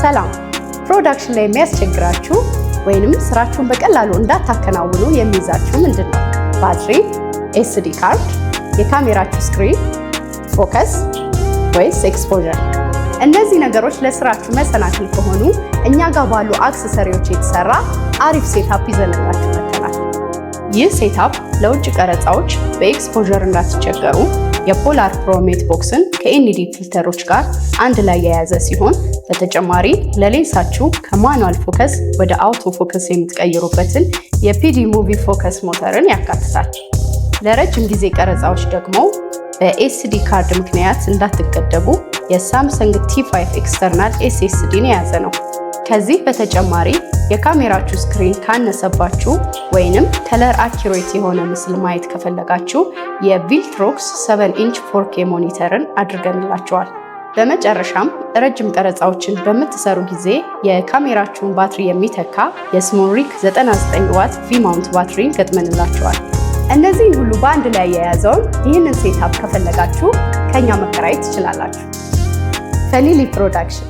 ሰላም። Production ላይ የሚያስቸግራችሁ ወይንም ስራችሁን በቀላሉ እንዳታከናውኑ የሚይዛችሁ ምንድን ነው? ባትሪ፣ SD card፣ የካሜራችሁ screen፣ focus ወይስ exposure? እነዚህ ነገሮች ለስራችሁ መሰናክል ከሆኑ እኛ ጋር ባሉ accessory ዎች የተሰራ አሪፍ setup ይዘንላችሁ መጥተናል። ይህ setup ለውጭ ቀረጻዎች በ exposure እንዳትቸገሩ የ Polar Pro matte box ን ከ ND filter ኦች ጋር አንድ ላይ የያዘ ሲሆን፣ በተጨማሪ ለሌንሳችሁ ከ manual focus ወደ auto focus የምትቀይሩበትን የ PDMovie focus ሞተርን ያካትታል። ለረጅም ጊዜ ቀረጻዎች ደግሞ በ SD card ምክንያት እንዳትገደቡ የ Samsung T5 external SSD ን የያዘ ነው። ከዚህ በተጨማሪ የካሜራችሁ screen ካነሰባችሁ ወይንም color accurate የሆነ ምስል ማየት ከፈለጋችሁ የ Viltrox 7 inch 4K monitor ን አድርገንላችኋል። በመጨረሻም ረጅም ቀረጻዎችን በምትሰሩ ጊዜ የካሜራችሁን ባትሪ የሚተካ የ SmallRig 99 watt V-mount ባትሪን ገጥመንላችኋል። እነዚህን ሁሉ በአንድ ላይ የያዘውን ይህንን setup ከፈለጋችሁ ከኛ መከራየት ትችላላችሁ። ፈሊሊ Production።